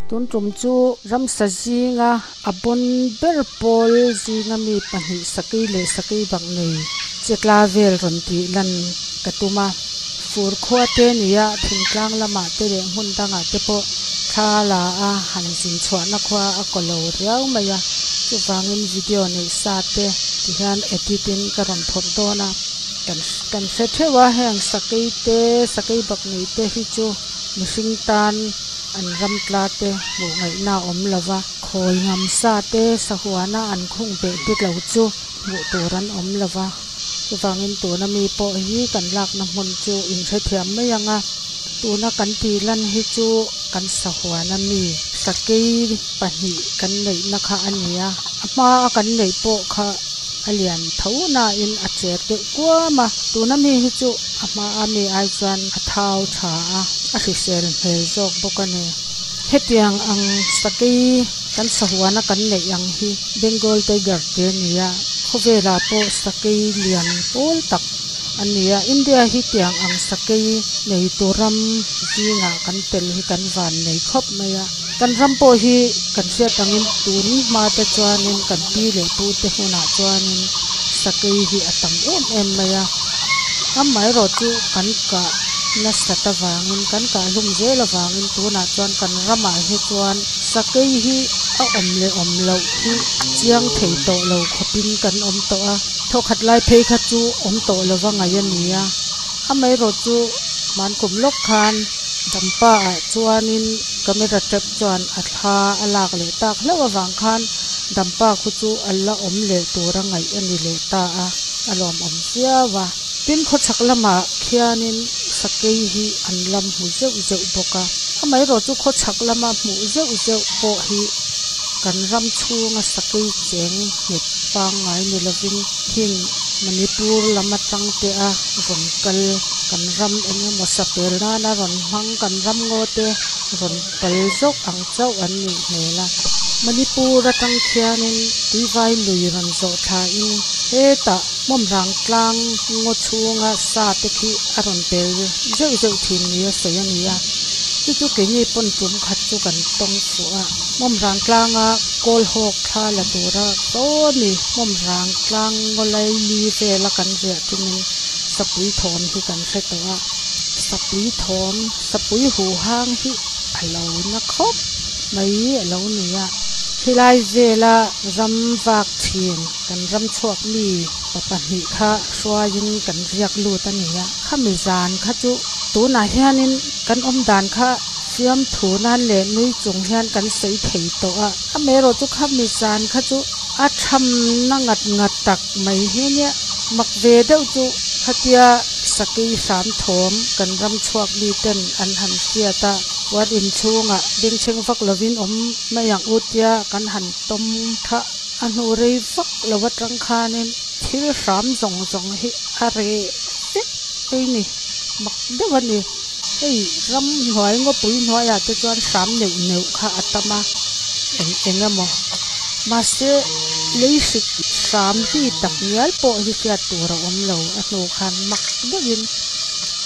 Tun tum chu ramsa zinga a bawn ber pawl zinga mi pahnih sakei leh sakei bak nei che tla vel rawn tih lan ka tum a. Fur khua te nia thingtlang lamah te leh hmun dangah te pawh thla la a han zin chhuahna khua a kaw lo riau mai a chuvangin video neih sa te ti hian edit in ka rawn phawrh dawn a kan kan hre theuh a heng sakei te sakei bak nei te hi chu mihring tan an ram tla te hmuh ngaihna a awm lo va khawi ngam sa te sahuana an khung beh te lo chu hmuh tur an awm lo va. Chuvangin tuna mi pawh hi kan lakna hmun chu inhrethiam mai ang a, tuna kan tih lan hi chu kan sahuana mi sakei pahnih kan neihna kha a ni a, a hma a kan neih pawh kha a lian tho nain a cher deuh kuam a, tuna mi hi chu a hma a mi ai chuan a thau tha a, a hrisel hmel zawk bawk a ni. Hetiang ang sakei kan sahuana kan neih ang hi Bengal Tiger te a ni a. Khawvelah pawh sakei lian pawl tak a ni a, India hi tiang ang sakei nei tur ram zingah kan tel hi kan van nei khawp mai a. Kan ram pawh hi kan hriat angin tun hma te chuanin kan pi leh pu te hunah chuanin sakei hi a tam em em mai a, amaherawh chu kan kah nasat avangin kan kah hlum zel avangin tunah chuan kan ramah hi chuan sakei hi a awm leh awm loh hi chiang thei tawh lo khawpin kan awm tawh a, thawkhat lai phei kha chu awm tawh lova ngaih a ni a, amaherawh chu hmankum lawk khan Dampa ah chuanin camera trap chuan a thla a lak leh tak hlauh avang khan Dampa khu chu a la awm leh tura ngaih a ni leh ta a, a lawmawm viau a. Tin khawchhak lamah khianin sakei hi an lam hmu zeuh zeuh bawk a, amaherawh chu khawchhak lama hmuh zeuh zeuh pawh hi kan ram chhunga sakei cheng nghet pangngai ni lovin heng Manipur lam atang te a rawn kal kan ram eng emaw sapel nana rawn hmang kan ram ngaw te rawn pal zawk ang chauh an nih hmel a. Manipur atang khianin tuivai lui rawn zawh thlain hetah hmawmrang tlang ngaw chhunga sa te khi a rawn pel zeuh zeuh thin nia sawi a ni a. Chu chu keini pawn tum khat chu kan tawng fuh a. Hmawmrang tlanga kawl hawk thla la tura saw ni hmawmrang tlang ngaw lai li vela kan riah tumin sapui thawm hi kan hre tawh a. Sapui thawm, sapui huhang hi a lo na khawp mai a lo ni a. Khilai vela ram vak thin kan ram chhuak mi pa pahnih kha hruaiin kan riak lut a ni a. Khami zan kha chu tunah hianin kan awm dan kha fiamthu nan leh nui chung hian kan sawi thei tawh a. Amaherawh chu khami zan kha chu a thamna ngat ngat tak mai hi nia. Mak ve deuh chu khatia sakei hram thawm kan ram chhuak mi ten an han hriat a, puan inchhungah bengchheng vak lovin awm mai ang u tia kan han tawm kha a hnu rei vak lo atang khanin thil hram zawng zawng hi a reh vek mai ni, mak deuh a ni. Hei ram hnuai ngawpui hnuaiah te chuan hram neuh neuh kha a tam a, eng eng emaw mahse lei hrik hram hi tak ngial pawh hi hriat tur a awm lo a hnu khan mak deuhin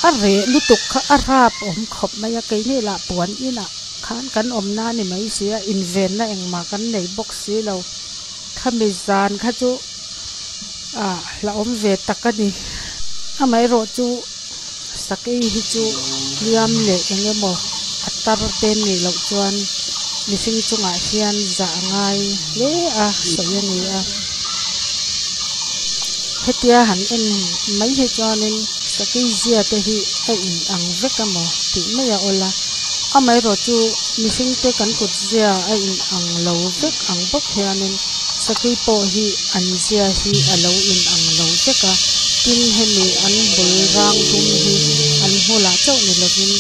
a reh lutuk kha a rap awm khawp mai a keini lah puan inah khan kan awm na a ni mai si a invenna engmah kan nei bawk si lo khami zan kha chu ah hlauhawm ve tak a ni amaherawh chu. Sakei hi chu hliam leh eng emaw a tar te nih loh chuan mihring chungah hian zah a ngai hle a sawi a ni a. Hetia han en mai hi chuanin sakei zia te hi a in ang vek emaw tih mai a awl a. Amaherawh chu mihring te kan kut zia a in ang lo vek ang bawk hianin sakei pawh hi an zia hi a lo in ang lo vek a. Tin, hemi an bul rang dum hi an hmulah chauh ni lovin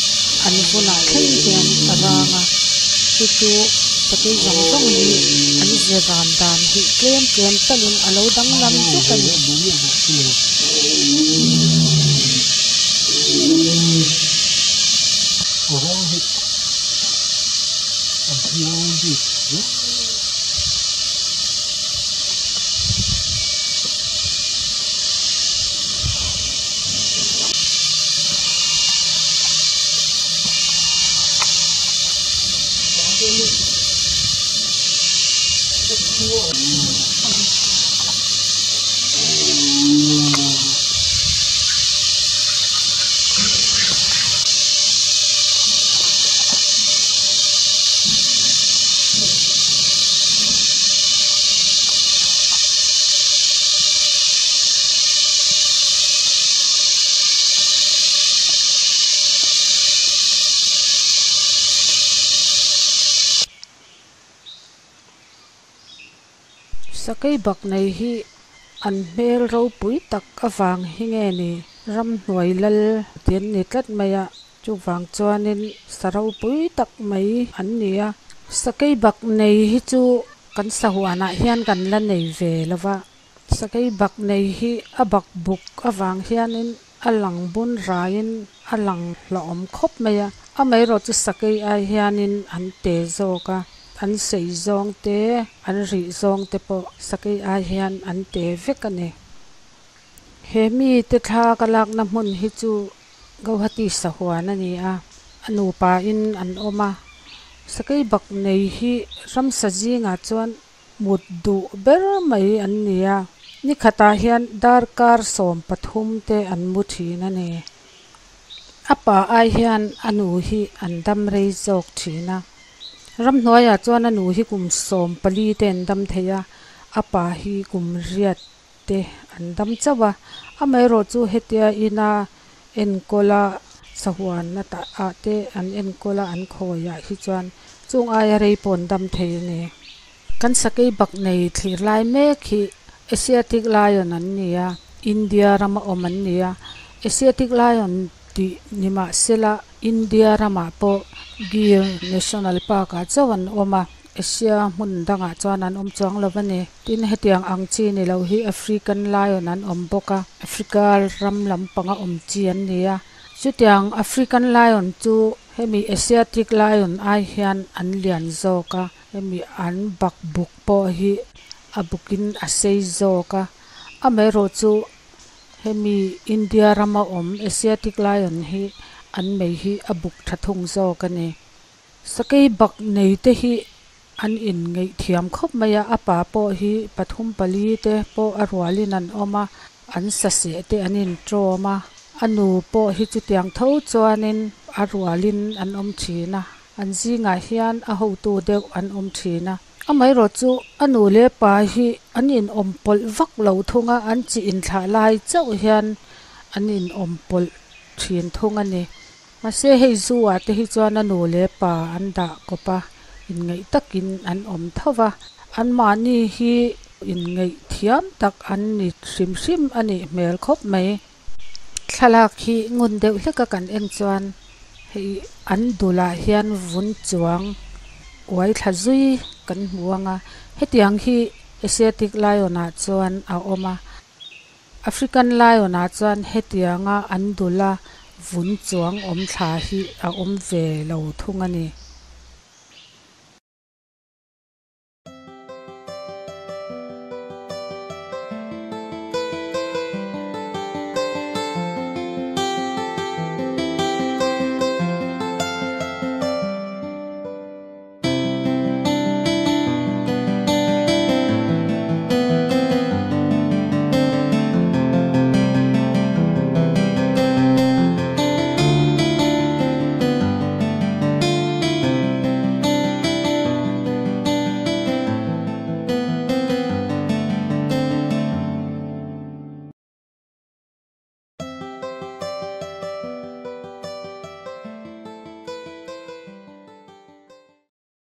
an vunah thleng hian a rang a, chu chu sakei zawng zawng hi an ze van dan hi tlem tlem talin a lo danglam vek a ni. Sakeibaknei hi an hmel ropui tak avang hi nge ni ramhnuai lal tih an ni tlat mai a chuvang chuanin sa ropui tak mai an ni a sakeibaknei hi chu kan sahuanah hian kan la nei ve lo va sakeibaknei hi a bakbuk avang hianin a lang bun raiin a lang hlauhawm khawp mai a amaherawh chu sakei ai hianin an te zawk a an sei zawng te an rih zawng te pawh sakei ai hian an te vek a ni. He mite thla ka lakna hmun hi chu Guwahati sahuan a ni a a nupa in an awm a sakeibaknei hi ramsa zingah chuan mut duh ber mai an ni a ni khatah hian darkar 13 te an mu thin a ni a pa ai hian a nu hi an dam rei zawk thin a ramhnuaiah chuan a nu hi kum 14 te an dam thei a a pa hi kum 8 te an dam chauh a amaherawh chu hetia ina enkawl a sahuan ah te an enkawl a an khawiah hi chuan chung aia rei pawh an dam thei a ni kan sakeibaknei thlir lai mek hi Asiatic lion an ni a India rama awm an ni a Asiatic lion tih ni mahsela India ramah pawh Gir national park ah chauh an awm a Asia hmun dangah chuan an awm chuang lo a ni tin hetiang ang chi ni lo hi African lion an awm bawk a Africa ram lampanga awm chi an ni a chutiang African lion chu hemi Asiatic lion ai hian an lian zawk a hemi an bakbuk pawh hi a bukin a sei zawk a amaherawh chu hemi India rama awm Asiatic lion hi an mei hi a buk tha thung zawk a ni sakeibaknei te hi an in ngeih thiam khawp mai a a pa pawh hi pathum pali te pawh a rualin an awm a an saseh te an in tawm a a nu pawh hi chutiang tho chuanin a rualin an awm thin a an zingah hian a hotu deuh an awm thin a amaherawh chu a nu leh pa hi an in awm pawlh vak lo thung a an chi inthlah lai chauh hian an in awm pawlh thin thung a ni mahse hei zu ah te hi chuan a nu leh pa an dah kawp a inngeih takin an awm tho va an mahni hi inngeih thiam tak an ni hrim hrim a nih hmel khawp mai thlalak hi ngun deuh hlek a kan en chuan hei an dulah hian vun chuang uai thla zui kan hmu anga hetiang hi Asiatic lion ah chuan a awm a African lion ah chuan hetianga an dula vun chuang awm thla hi a awm ve lo thung a ni.